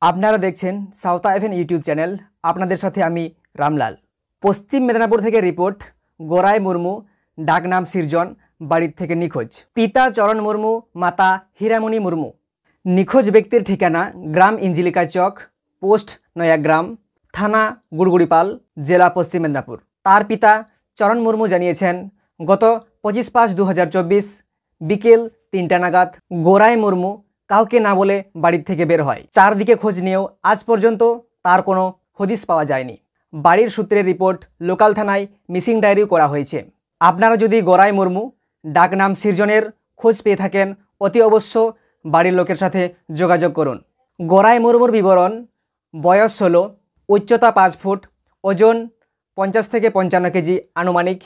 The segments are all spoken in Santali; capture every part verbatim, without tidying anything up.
আপনারা দেখছেন সাঁওতাল এফএম ইউটিউব চ্যানেল। আপনাদের সাথে আমি রামলাল। পশ্চিম মেদিনীপুর থেকে রিপোর্ট। গোরাই মুর্মু, ডাকনাম সিরজন, বাড়ির থেকে নিখোঁজ। পিতা চরণ মুর্মু, মাতা হীরামণি মুর্মু। নিখোঁজ ব্যক্তির ঠিকানা গ্রাম ইঞ্জিলিকা চক, পোস্ট নয়াগ্রাম, থানা গুড়গুড়িপাল, জেলা পশ্চিম মেদিনীপুর। তার পিতা চরণ মুর্মু জানিয়েছেন, গত পঁচিশ পাঁচ দু হাজার চব্বিশ বিকেল তিনটা নাগাদ গোরাই মুর্মু কাউকে না বলে বাড়ির থেকে বের হয়। চারদিকে খোঁজ নিয়েও আজ পর্যন্ত তার কোনো হদিস পাওয়া যায়নি। বাড়ির সূত্রে রিপোর্ট, লোকাল থানায় মিসিং ডায়েরিও করা হয়েছে। আপনারা যদি গোরাই মুর্মু, ডাকনাম সিরজনের খোঁজ পেয়ে থাকেন, অতি অবশ্য বাড়ির লোকের সাথে যোগাযোগ করুন। গোরাই মুর্মুর বিবরণ: বয়স ষোলো, উচ্চতা পাঁচ ফুট, ওজন পঞ্চাশ থেকে পঞ্চান্ন কেজি আনুমানিক,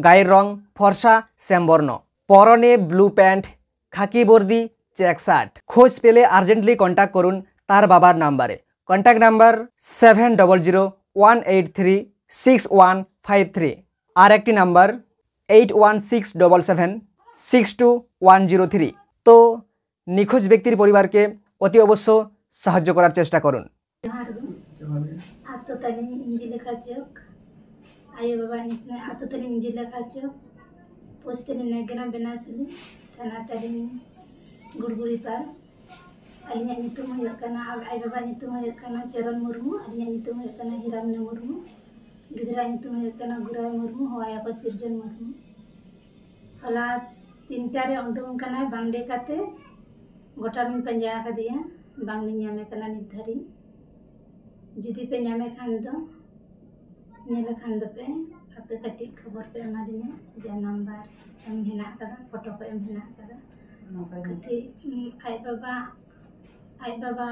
গায়ের রং ফর্সা শ্যামবর্ণ, পরনে ব্লু প্যান্ট, খাকি বর্দি, চেক শার্ট। খোঁজ পেলে আর্জেন্টলি কন্ট্যাক্ট করুন তার বাবার নাম্বারে। Contact number seven double zero one eight three six one five three, আর একটি number eight one six double seven six two one zero three. তো নিখোঁজ ব্যক্তির পরিবারকে অতি অবশ্য সাহায্য করার চেষ্টা করুন। ᱡᱚᱦᱟᱨ ᱜᱮ᱾ ᱟᱛᱳ ᱛᱟᱹᱞᱤᱧ ᱤᱧᱡᱤᱞᱮᱠᱷᱟ ᱪᱚᱠ, ᱟᱭᱳ ᱵᱟᱵᱟ ᱧᱩᱛᱩᱢ, ᱟᱛᱳ ᱛᱟᱹᱞᱤᱧ ᱤᱧᱡᱤᱞᱮᱠᱷᱟ ᱪᱚᱠ, ᱯᱳᱥᱴ ᱛᱟᱹᱞᱤᱧ ᱱᱟᱭᱜᱨᱟᱢ ᱵᱮᱱᱟᱥᱩᱞᱤ, ᱛᱷᱟᱱᱟ ᱛᱟᱹᱞᱤᱧ ᱜᱩᱲᱜᱩᱲᱤᱯᱟᱲ᱾ ᱟᱹᱞᱤᱧᱟᱜ ᱧᱩᱛᱩᱢ ᱦᱩᱭᱩᱜ ᱠᱟᱱᱟ, ᱟᱭᱳ ᱵᱟᱵᱟ ᱧᱩᱛᱩᱢ ᱦᱩᱭᱩᱜ ᱠᱟᱱᱟ ᱪᱚᱨᱚᱱ ᱢᱩᱨᱢᱩ, ᱟᱹᱞᱤᱧᱟᱜ ᱧᱩᱛᱩᱢ ᱦᱩᱭᱩᱜ ᱠᱟᱱᱟ ᱦᱤᱨᱟᱢᱱᱤ ᱢᱩᱨᱢᱩ, ᱜᱤᱫᱽᱨᱟᱹ ᱧᱩᱛᱩᱢ ᱦᱩᱭᱩᱜ ᱠᱟᱱᱟ ᱜᱩᱨᱟᱭ ᱢᱩᱨᱢᱩ, ᱦᱚᱦᱚᱣᱟᱭᱟ ᱠᱚ ᱥᱤᱨᱡᱚᱱ ᱢᱩᱨᱢᱩ᱾ ᱦᱚᱞᱟ ᱛᱤᱱᱴᱟ ᱨᱮ ᱩᱰᱩᱝ ᱠᱟᱱᱟᱭ ᱵᱟᱝ ᱞᱟᱹᱭ ᱠᱟᱛᱮ, ᱜᱚᱴᱟ ᱞᱤᱧ ᱯᱟᱸᱡᱟ ᱟᱠᱟᱫᱮᱭᱟ, ᱵᱟᱝᱞᱤᱧ ᱧᱟᱢᱮ ᱠᱟᱱᱟ ᱱᱤᱛ ᱫᱷᱟᱹᱨᱤᱡ᱾ ᱡᱩᱫᱤ ᱯᱮ ᱧᱟᱢᱮ ᱠᱷᱟᱱ ᱫᱚ, ᱧᱮᱞᱮ ᱠᱷᱟᱱ ᱫᱚᱯᱮ, ᱟᱯᱮ ᱠᱟᱹᱴᱤᱡ ᱠᱷᱚᱵᱚᱨ ᱯᱮ ᱮᱢᱟ ᱞᱤᱧᱟ, ᱡᱮ ᱱᱟᱢᱵᱟᱨ ᱮᱢ ᱦᱮᱱᱟᱜ ᱟᱠᱟᱫᱟ, ᱯᱷᱳᱴᱳ ᱠᱚ ᱮᱢ ᱦᱮᱱᱟᱜ ᱟᱠᱟᱫᱟ᱾ ᱱᱚᱝᱠᱟ ᱜᱮ᱾ ᱠᱟᱹᱴᱤᱡ, ᱩᱢ, ᱟᱡ ᱵᱟᱵᱟ, ᱟᱡ ᱵᱟᱵᱟ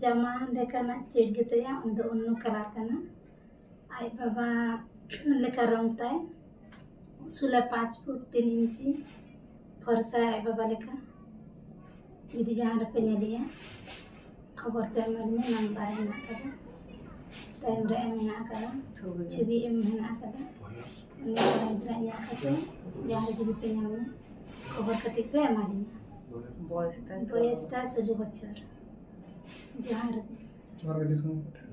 ᱡᱟᱢᱟ ᱞᱮᱠᱟᱱᱟᱜ ᱪᱮᱠ ᱜᱮᱛᱟᱭᱟ, ᱩᱱᱤ ᱫᱚ ᱚᱱᱱᱚ ᱠᱟᱞᱟᱨ ᱠᱟᱱᱟ᱾ ᱟᱡ ᱵᱟᱵᱟ ᱞᱮᱠᱟ ᱨᱚᱝ ᱛᱟᱭ, ᱩᱥᱩᱞᱟ ᱯᱟᱸᱪ ᱯᱷᱩᱴ ᱛᱤᱱ ᱤᱧᱪᱤ, ᱯᱷᱚᱨᱥᱟ ᱟᱡ ᱵᱟᱵᱟ ᱞᱮᱠᱟ᱾ ᱡᱩᱫᱤ ᱡᱟᱦᱟᱸ ᱨᱮᱯᱮ ᱧᱮᱞᱮᱭᱟ, ᱠᱷᱚᱵᱚᱨ ᱯᱮ ᱮᱢᱟᱞᱤᱧᱟ, ᱱᱟᱢᱵᱟᱨ ᱦᱮᱱᱟᱜ ᱟᱠᱟᱫᱟ, ᱛᱟᱭᱚᱢ ᱨᱮ ᱮᱢ ᱦᱮᱱᱟᱜ ᱟᱠᱟᱫᱟ, ᱪᱷᱚᱵᱤ᱾ ᱪᱷᱚᱵᱤ ᱮᱢ ᱦᱮᱱᱟᱜ ᱟᱠᱟᱫᱟ᱾ ᱩᱱᱤ ᱠᱚᱲᱟ ᱜᱤᱫᱽᱨᱟᱹ ᱧᱮᱞ ᱠᱟᱛᱮ ᱡᱟᱦᱟᱸ ᱨᱮ ᱡᱩᱫᱤ ᱯᱮ ᱧᱟᱢᱮᱭᱟ, ᱠᱷᱚᱵᱚᱨ ᱠᱟᱹᱴᱤᱡ ᱯᱮ ᱮᱢᱟᱞᱤᱧᱟ᱾ ᱵᱚᱭᱮᱥ ᱛᱟᱭ ᱵᱚᱭᱮᱥ ᱛᱟᱭ ᱥᱳᱞᱳ ᱵᱚᱪᱷᱚᱨ᱾ ᱡᱚᱦᱟᱨ ᱜᱮ᱾ ᱡᱚᱦᱟᱨ ᱜᱮ ᱫᱤᱥᱚᱢ ᱠᱚᱴᱷᱮᱱ᱾